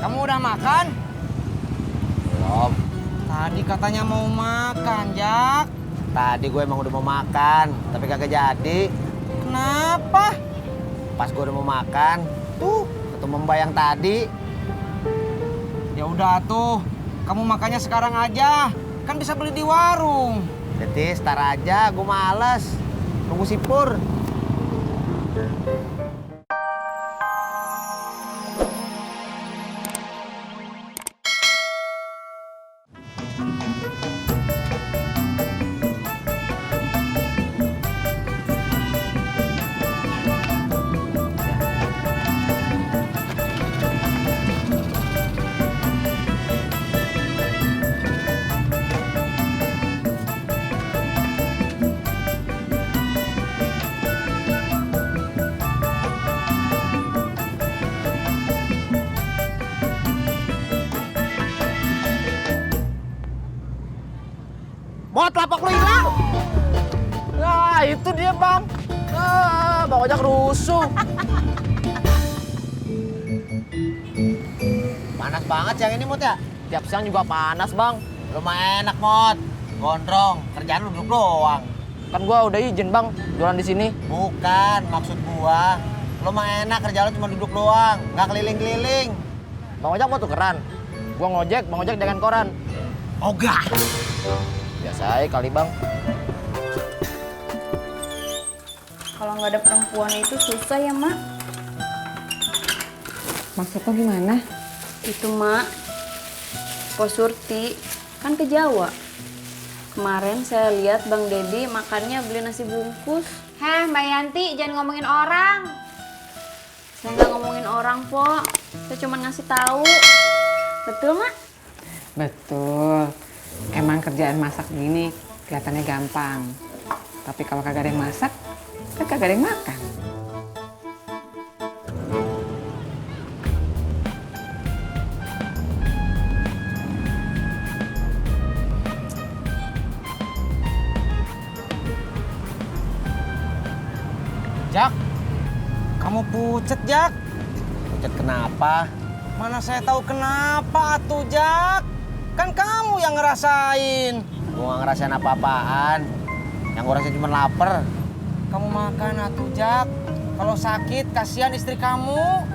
Kamu udah makan? Belum. Tadi katanya mau makan, Jak. Tadi gue emang udah mau makan, tapi kagak jadi. Kenapa? Pas gue udah mau makan, tuh ketemu Mbak yang tadi. Ya udah tuh, kamu makannya sekarang aja. Kan bisa beli di warung. Jadi setar aja, gue males. Tunggu si Pur. Mot, lapak lu hilang. Nah, itu dia, Bang. Bang Ojak rusuh. Panas banget siang ini, Mot ya? Tiap siang juga panas, Bang. Lumayan enak, Mot. Gondrong, kerjaan lu duduk doang. Kan gua udah izin, Bang, jualan di sini. Bukan, maksud gua. Lu mah enak, kerjaan lu cuma duduk doang. Nggak keliling-keliling. Bang Ojak mau tukeran. Gua ngojek, Bang Ojak dengan koran. Ogah. Biasa aja kali, Bang. Kalau nggak ada perempuan itu susah ya, Mak. Maksudnya gimana? Itu, Mak. Po Surti kan ke Jawa. Kemarin saya lihat Bang Dedi makannya beli nasi bungkus. Heh, Mbak Yanti, jangan ngomongin orang. Saya nggak ngomongin orang, Po. Saya cuma ngasih tahu. Betul, Mak? Betul. Emang kerjaan masak gini kelihatannya gampang. Tapi kalau kagak ada yang masak, kan kagak ada yang makan. Jak, kamu pucet, Jak. Pucet kenapa? Mana saya tahu kenapa atuh, Jak. Kan kamu yang ngerasain. Gua nggak ngerasain apa-apaan. Yang gua rasain cuma lapar. Kamu makan atuh, Jak. Kalau sakit, kasihan istri kamu.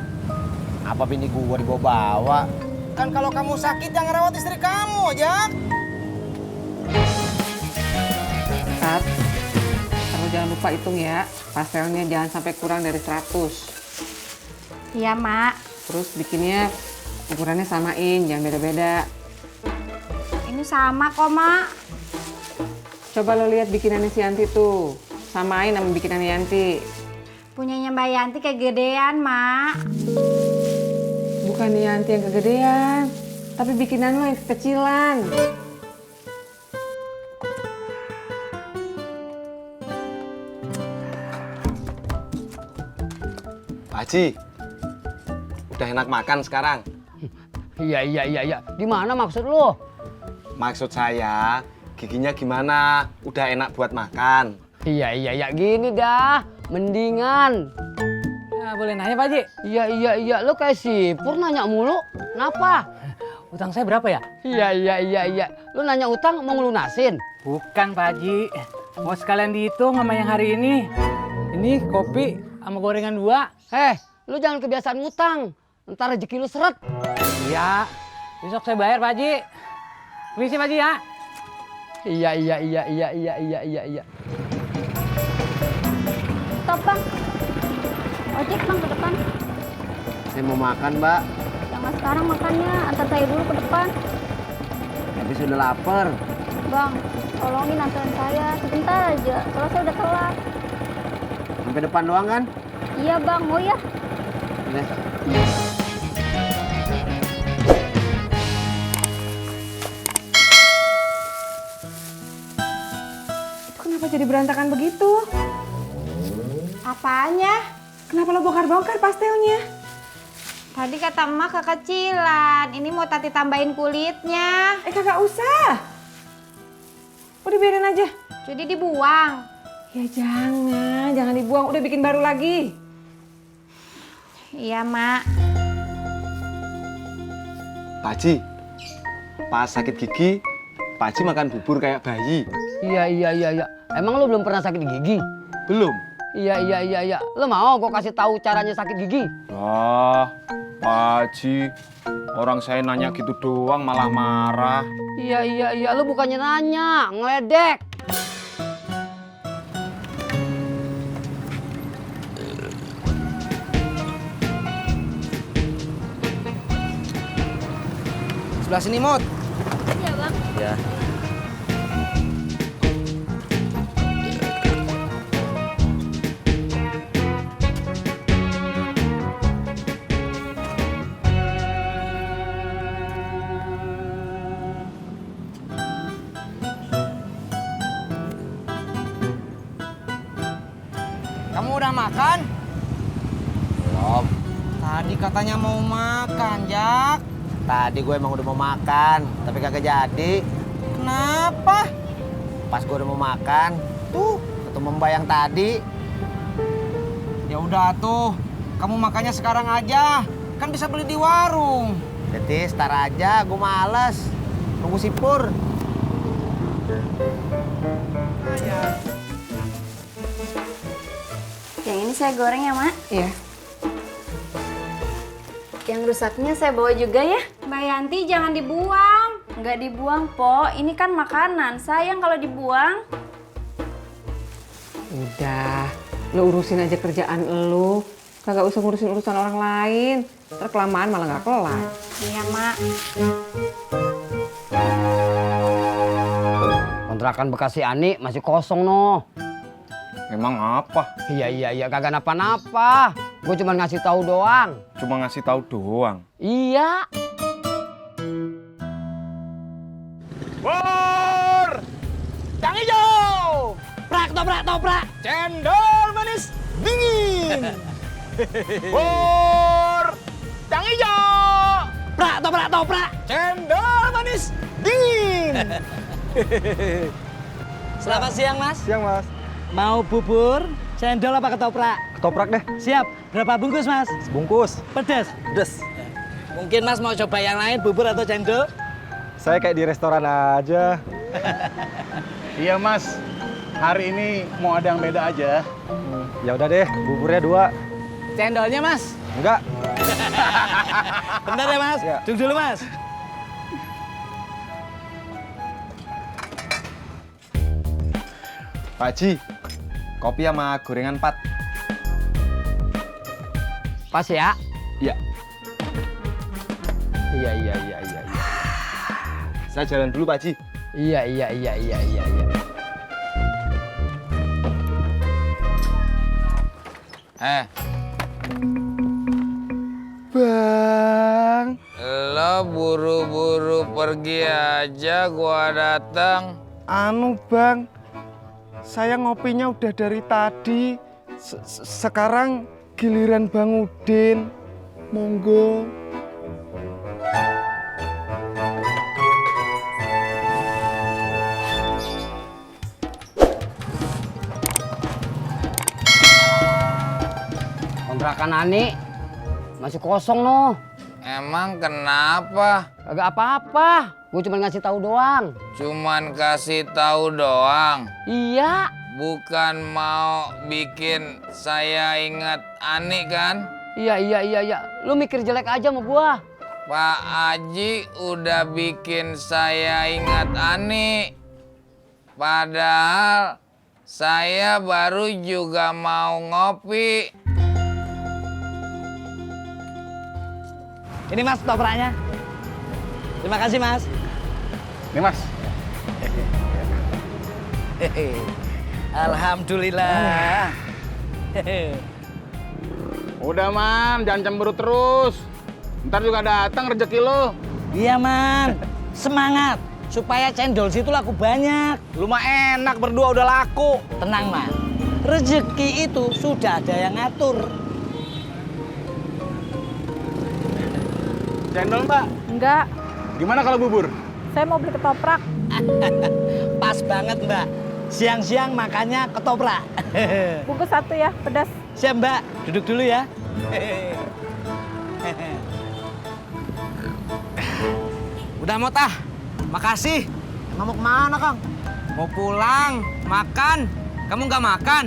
Apa bini gua dibawa-bawa? Kan kalau kamu sakit, yang ngerawat istri kamu, Jak. Tat, kamu jangan lupa hitung ya. Pastelnya jangan sampai kurang dari 100. Iya, Mak. Terus bikinnya ukurannya samain, jangan beda-beda. Ini sama kok, Mak. Coba lo lihat bikinannya si Yanti tuh. Samain sama bikinannya Yanti. Punyanya Mbak Yanti kegedean, Mak. Bukan Yanti yang kegedean, tapi bikinan lo yang kekecilan. Pak Haji, udah enak makan sekarang? Iya. Di mana maksud lu? Maksud saya, giginya gimana? Udah enak buat makan? Iya, gini dah. Mendingan. Nah, boleh nanya Pak Haji? Iya. Lu kayak si Pur nanya mulu. Kenapa? Utang saya berapa ya? Iya. Lu nanya utang mau ngelunasin? Bukan Pak Haji. Mau sekalian dihitung sama yang hari ini. Ini kopi sama gorengan 2. Lu jangan kebiasaan ngutang. Ntar rezeki lu seret. Iya. Besok saya bayar Pak Haji. Permisi Pak Haji ya. Iya. Stop, Bang. Ojek, Bang, ke depan. Saya mau makan, Mbak. Jangan sekarang makannya, antar saya dulu ke depan. Tapi sudah lapar. Bang, tolongin antarin saya sebentar aja. Kalau saya udah telat. Sampai depan doang kan? Iya, Bang. Mau ya? Nih. Kenapa jadi berantakan begitu? Apanya? Kenapa lo bongkar-bongkar pastelnya? Tadi kata emak kekecilan. Ini mau Tati tambahin kulitnya. Kagak usah. Udah biarin aja. Jadi dibuang. Ya jangan dibuang. Udah bikin baru lagi. Iya, Mak. Pak Haji, pas sakit gigi, Pak Haji makan bubur kayak bayi. Iya. Emang lu belum pernah sakit gigi? Belum? Iya. Lu mau gua kasih tahu caranya sakit gigi? Wah, Pak Haji, orang saya nanya gitu doang malah marah. Iya. Lu bukannya nanya, ngeledek. Sebelah sini, Mut. Iya, Bang. Ya. Kamu udah makan? Belum. Tadi katanya mau makan, Jak. Tadi gue emang udah mau makan, tapi kagak jadi. Kenapa? Pas gue udah mau makan, tuh ketemu Mbak yang tadi. Ya udah tuh, kamu makannya sekarang aja. Kan bisa beli di warung. Detis, tar aja, gue males. Nunggu si Pur. Yang ini saya goreng ya, Mak. Iya. Yang rusaknya saya bawa juga ya. Mbak Yanti jangan dibuang. Nggak dibuang, Po. Ini kan makanan. Sayang kalau dibuang. Udah, lu urusin aja kerjaan lu. Kagak usah ngurusin urusan orang lain. Ntar kelamaan malah nggak kelar. Iya, Mak. Kontrakan bekas si Ani masih kosong noh. Emang apa? Iya, kagak napa-napa. Gue cuma ngasih tahu doang. Cuma ngasih tahu doang. Iya. Pur! Cang hijau! Toprak! Cendol manis dingin! Pur! Cang hijau! Toprak! Cendol manis dingin! Selamat siang, Mas. Siang, Mas. Mau bubur, cendol apa ketoprak? Ketoprak deh. Siap. Berapa bungkus, Mas? Bungkus. Pedas. Des. Mungkin Mas mau coba yang lain, bubur atau cendol? Saya kayak di restoran aja. Iya Mas, hari ini mau ada yang beda aja. Ya udah deh, buburnya 2. Cendolnya, Mas. Enggak. Bentar ya, Mas. Ya. Duduk dulu, Mas. Pak Haji, kopi sama gorengan 4. Pas ya? Iya. Iya. Saya jalan dulu Pak Haji. Iya. Bang, lo buru-buru pergi aja, gua datang. Anu Bang, saya ngopinya udah dari tadi. Sekarang giliran Bang Udin. Monggo. Kontrakan Ani masih kosong noh. Emang kenapa? Kagak apa-apa. Gue cuma ngasih tahu doang. Cuman kasih tahu doang. Iya. Bukan mau bikin saya ingat Ani kan? Iya. Lu mikir jelek aja sama gua. Pak Haji udah bikin saya ingat Ani. Padahal saya baru juga mau ngopi. Ini Mas ketopraknya. Terima kasih, Mas. Nih Mas. Alhamdulillah. Udah Man, jangan cemburu terus. Ntar juga datang rezeki lo. Iya, Man. Semangat. Supaya cendol situ laku banyak. Lu mah enak berdua udah laku. Tenang, Man. Rezeki itu sudah ada yang ngatur. Cendol Mbak, Enggak, gimana kalau bubur? saya mau beli ketoprak. Pas banget, Mbak. Siang-siang makannya ketoprak. Bungkus 1 ya, pedas. Siap, Mbak. Duduk dulu ya. Udah Mot ah. Makasih. Emang mau kemana, Kang? Mau pulang, makan. Kamu nggak makan?